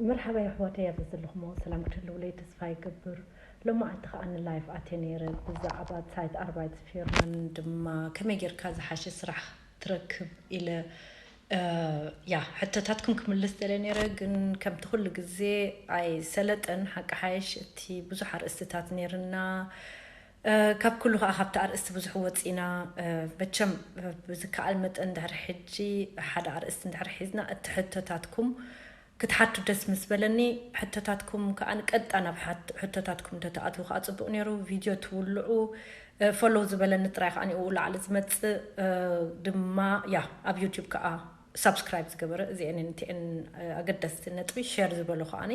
መርሓባ የሕዋተይ፣ ኣብዚ ዘለኹሞ ሰላም ክትህልውለይ ተስፋ ይገብር። ሎማዓንቲ ከኣ ንላይፍ ኣትየ ነይረ። ብዛዕባ ሳይት ኣርባይት ፊርማን ድማ ከመይ ጌርካ ዝሓሸ ስራሕ ትረክብ ኢለ፣ እ፣ ያ፣ ሕቶታትኩም ክምልስ ደለ ነይረ፣ ግን ከምቲ ኩሉ ግዜ ኣይሰለጠን። ሓቂ ሓይሽ እቲ ብዙሕ ኣርእስትታት ነይርና። እ፣ ካብ ኩሉ ከኣ ካብቲ ኣርእስቲ ብዙሕ ወጺና። እ፣ መቸም፣ እ፣ ብዝከኣል መጠን እንድሕር ሕጂ ሓደ ኣርእስቲ እንድሕር ሒዝና፣ እቲ ሕቶታትኩም ክትሓቱ ደስ ምስ በለኒ፣ ሕቶታትኩም ከኣ ቀጥታ ናብ ሓት-፣ ሕቶታትኩም እንተትኣትዉ ከኣ ጽቡቕ ነይሩ። ቪድዮ ትውልዑ፣ እ፣ ፎሎው ዝበለኒ ጥራይ ከኣ ንኡ ላዕሊ ዝመጽእ፣ እ፣ ድማ፣ ያ፣ ኣብ ዩቱብ ከኣ ሳብስክራይብ ዝገበረ፣ እዚኤን እቲኤን፣ እ፣ ኣገደስቲ ነጥቢ፣ ሼር ዝበሉ ከኣኒ፣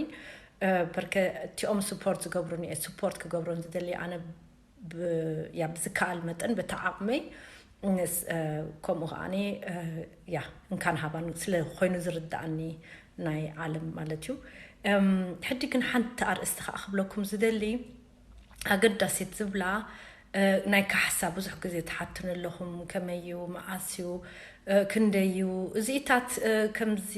እ፣ በርከ እቲኦም ስፖርት ዝገብሩኒ እየ፣ ስፖርት ክገብሮን ዝደሊ ኣነ ብ-፣ ያ፣ ብዝከኣል መጠን በቲ ዓቕመይ፣ ንስ-፣ እ፣ ከምኡ ከኣኒ፣ እ፣ ያ፣ እንካን ሃባን ስለ ኮይኑ ዝርድኣኒ ናይ ዓለም ማለት እዩ። እም፣ ሕጂ ግን ሓንቲ ኣርእስቲ ከኣ ክብለኩም ዝደሊ፣ ኣገዳሲት ዝብላ፣ እ፣ ናይ ካሕሳ ብዙሕ ግዜ ትሓቱኒ ኣለኹም፣ ከመይ እዩ፣ መዓስ እዩ፣ እ፣ ክንደይ እዩ፣ እዚኢታት፣ እ፣ ከምዚ፣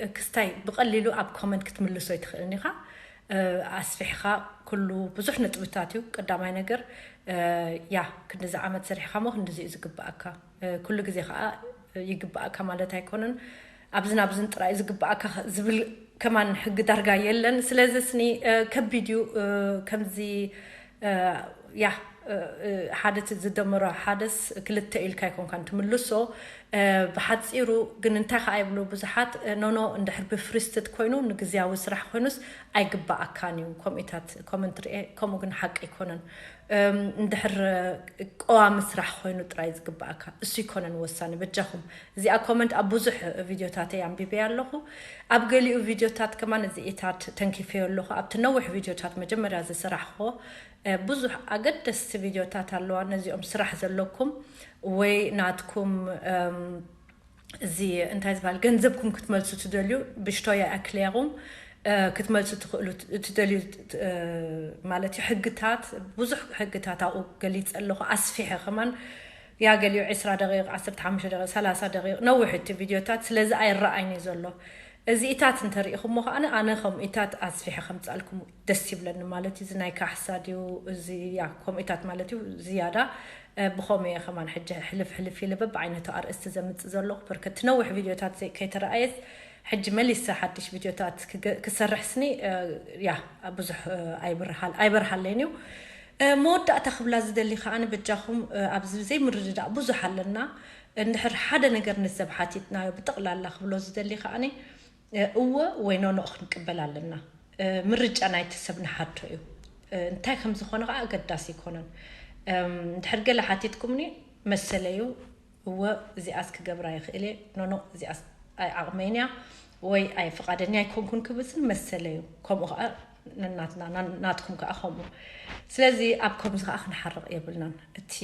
እ፣ ክስታይ ብቐሊሉ ኣብ ኮመንት ክትምልሶ ኣይትኽእልን ኢኻ። እ፣ ኣስፊሕኻ ኩሉ ብዙሕ ነጥብታት እዩ። ቀዳማይ ነገር፣ እ፣ ያ፣ ክንዲዚ ዓመት ሰሪሕኻ እሞ ክንዲዚ እዩ ዝግብኣካ። እ፣ ኩሉ ግዜ ኸኣ ይግብኣካ ማለት ኣይኮነን። ኣብዝን ኣብዝን ጥራይ ዝግብኣካ ዝብል ከማን ሕጊ ዳርጋ የለን። ስለዚ ስኒ፣ እ፣ ከቢድ እዩ፣ እ፣ ከምዚ፣ እ፣ ያ፣ እ፣ እ፣ ሓደ እቲ ዝደመሮ ሓደስ ክልተ ኢልካ ኣይኮንካን ትምልሶ። እ፣ ብሓጺሩ ግን እንታይ ከኣ ይብሉ ብዙሓት፣ እ፣ ኖኖ እንድሕር ብፍሪስትድ ኮይኑ ንግዝያዊ ስራሕ ኮይኑስ ኣይግብኣካን እዩ። ከምኡታት ኮመንት ርኤ፣ ከምኡ ግን ሓቂ ኣይኮነን። እም፣ እንድሕር ቀዋሚ ስራሕ ኮይኑ ጥራይ ዝግብኣካ፣ እሱ ይኮነን ወሳኒ። በጃኹም፣ እዚኣ ኮመንት ኣብ ብዙሕ ቪድዮታተይ ኣንቢበያ ኣለኹ። ኣብ ገሊኡ ቪድዮታት ከማን እዚኢታት ተንኪፈዮ ኣለኹ። ኣብቲ ነዊሕ ቪድዮታት መጀመርያ ዝሰራሕኹ፣ እ፣ ብዙሕ ኣገደስቲ ቪድዮታት ኣለዋ። ነዚኦም ስራሕ ዘለኩም ወይ ናትኩም፣ እም፣ እዚ እንታይ ዝበሃል ገንዘብኩም ክትመልሱ ትደልዩ፣ ብሽቶያ ኣክሊያኹም፣ እ፣ ክትመልሱ ትኽእሉ ት-፣ ትደልዩ፣ እ፣ ማለት እዩ። ሕግታት፣ ብዙሕ ሕግታት ኣብኡ ገሊጸ ኣለኹ፣ ኣስፊሐ ከማን። ያ ገሊኡ ዕስራ ደቂቕ፣ ዓሰርተ ሓሙሽተ ደቂቕ፣ ሰላሳ ደቂቕ፣ ነዊሕ እቲ ቪድዮታት፣ ስለዚ ኣይረኣይን እዩ ዘሎ። እዚኢታት እንተሪኢኹሞ ከኣ ኣነ ከምኡታት ኣስፊሐ ከምጻልኩም ደስ ይብለኒ ማለት እዩ። እዚ ናይ ካሕሳ ድዩ፣ እዚ ያ ከምኡታት ማለት እዩ። ዝያዳ፣ እ፣ ብኸምኡ እየ ከማን ሕጂ ሕልፍ ሕልፍ ኢለ በብዓይነቱ ኣርእስቲ ዘምጽእ ዘለኹ። በርከት ነዊሕ ቪድዮታት ዘይ-፣ ከይተረኣየስ ሕጂ መሊሰ ሓድሽ ቪድዮታት ክገ-፣ ክሰርሕ ስኒ፣ እ፣ ያ ብዙሕ፣ እ፣ ኣይብርሃል-፣ ኣይበርሃለይን እዩ። እ፣ መወዳእታ ክብላ ዝደሊ ከኣ በጃኹም፣ እ፣ ኣብዚ ዘይምርድዳእ ብዙሕ ኣለና። እንድሕር ሓደ ነገር ንሰብ ሓቲትናዮ ብጠቕላላ ክብሎ ዝደሊ ከኣ፣ እ፣ እወ ወይ ኖኖ ክንቅበል ኣለና። እ፣ ምርጫ ናይቲ ሰብ ንሓቶ እዩ። እ፣ እንታይ ከም ዝኾነ ከኣ ኣገዳሲ ኣይኮነን። እም፣ እንድሕር ገለ ሓቲትኩምኒ መሰለዩ፣ እወ እዚኣስ ክገብራ ይኽእል እየ፣ ኖኖ እዚኣስ ኣይ ዓቕመይን እያ ወይ ኣይ ፍቓደኛ ኣይኮንኩን ክብልስን መሰለዩ። ከምኡ ከኣ ነናትና፣ ና-፣ ናትኩም ከኣ ከምኡ። ስለዚ ኣብ ከምዚ ከኣ ክንሓርቕ የብልናን። እቲ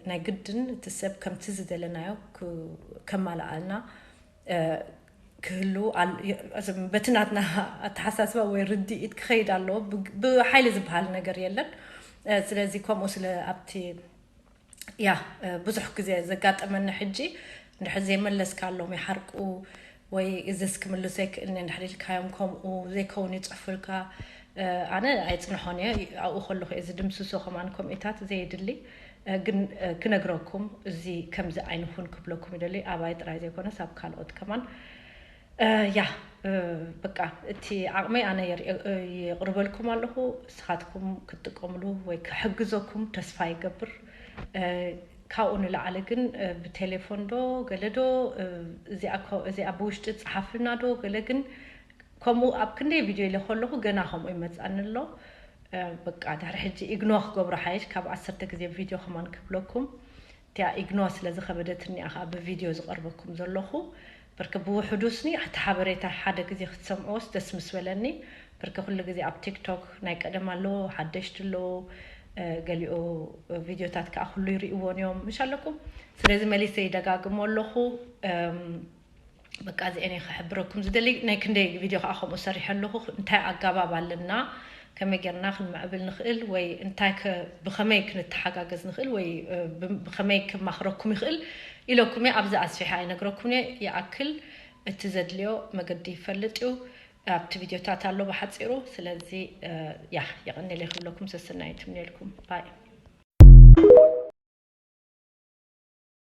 ናይ ግድን እቲ ሰብ ከምቲ ዝደለናዮ ክ-፣ ከማልኣልና እ፣ ክህሉ ኣል-፣ የ-፣ በቲ ናትና ኣተሓሳስባ ወይ ርድኢት ክኸይድ ኣለዎ። ብ-፣ ብሓይሊ ዝበሃል ነገር የለን። እ፣ ስለዚ ከምኡ ስለ ኣብቲ፣ ያ፣ እ፣ ብዙሕ ግዜ ዘጋጠመኒ ሕጂ እንድሕር ዘይመለስካሎም ይሓርቁ ወይ እዝስ ክምልሶ ኣይክእልን እየ እንድሕር ኢልካዮም ከምኡ ዘይከውን ይጽሕፉልካ። እ፣ ኣነ ኣይጽንሖን እየ። ኣብኡ ከለኹ እየ ዝድምስሶ ከማን ከምኡታት ዘየድሊ። እ፣ ግን፣ እ፣ ክነግረኩም፣ እዚ ከምዚ ኣይንኹን ክብለኩም ይደሊ፣ ኣባይ ጥራይ ዘይኮነስ ኣብ ካልኦት ከማን። እ፣ ያ፣ እ፣ በቃ እቲ ዓቕመይ ኣነ የርኢ-፣ እ፣ የቕርበልኩም ኣለኹ። ንስኻትኩም ክትጥቀምሉ ወይ ክሕግዘኩም ተስፋ ይገብር። እ፣ ካብኡ ንላዕሊ ግን፣ እ፣ ብቴሌፎን ዶ ገለ ዶ፣ እ፣ እዚኣ ኮ-፣ እዚኣ ብውሽጢ ጸሓፍልና ዶ ገለ ግን ከምኡ ኣብ ክንደይ ቪድዮ ኢለ ከለኹ ገና ከምኡ ይመጽኣኒ ኣሎ። እ፣ በቃ ድሕሪ ሕጂ ኢግኖ ክገብሮ ሓይሽ ካብ ዓሰርተ ግዜ ቪድዮ ከማን ክብለኩም። እቲኣ ኢግኖ ስለ ዝኸበደትኒ እያ ከኣ ብቪድዮ ዝቐርበኩም ዘለኹ። በርክ ብውሕዱ ስኒ እቲ ሓበሬታ ሓደ ግዜ ክትሰምዕዎስ ደስ ምስ በለኒ። በርክ ኩሉ ግዜ ኣብ ቲክቶክ ናይ ቀደም ኣለዎ፣ ሓደሽቲ ኣለዎ። እ፣ ገሊኡ ቪድዮታት ከኣ ኩሉ ይርእይዎን እዮም፣ ምሽ ኣለኩም። ስለዚ መሊሰ ይደጋግሞ ኣለኹ። እም፣ በቃ እዚአን እየ ክሕብረኩም ዝደሊ። ናይ ክንደይ ቪድዮ ከኣ ከምኡ ሰሪሐ ኣለኹ። እንታይ ኣጋባብ ኣለና፣ ከመይ ጌርና ክንምዕብል ንኽእል ወይ እንታይ ከ-፣ ብኸመይ ክንተሓጋገዝ ንኽእል ወይ፣ እ፣ ብ-፣ ብኸመይ ክማኽረኩም ይኽእል ኢለኩም እየ። ኣብዚ ኣስፊሐ ኣይነግረኩም እየ። ይኣክል እቲ ዘድልዮ መገዲ ይፈልጥ እዩ። ኣብቲ ቪድዮታት ኣሎ ብሓፂሩ። ስለዚ ያ የቐኒለ ክብለኩም ሰሰናይት ምንልኩም ባይ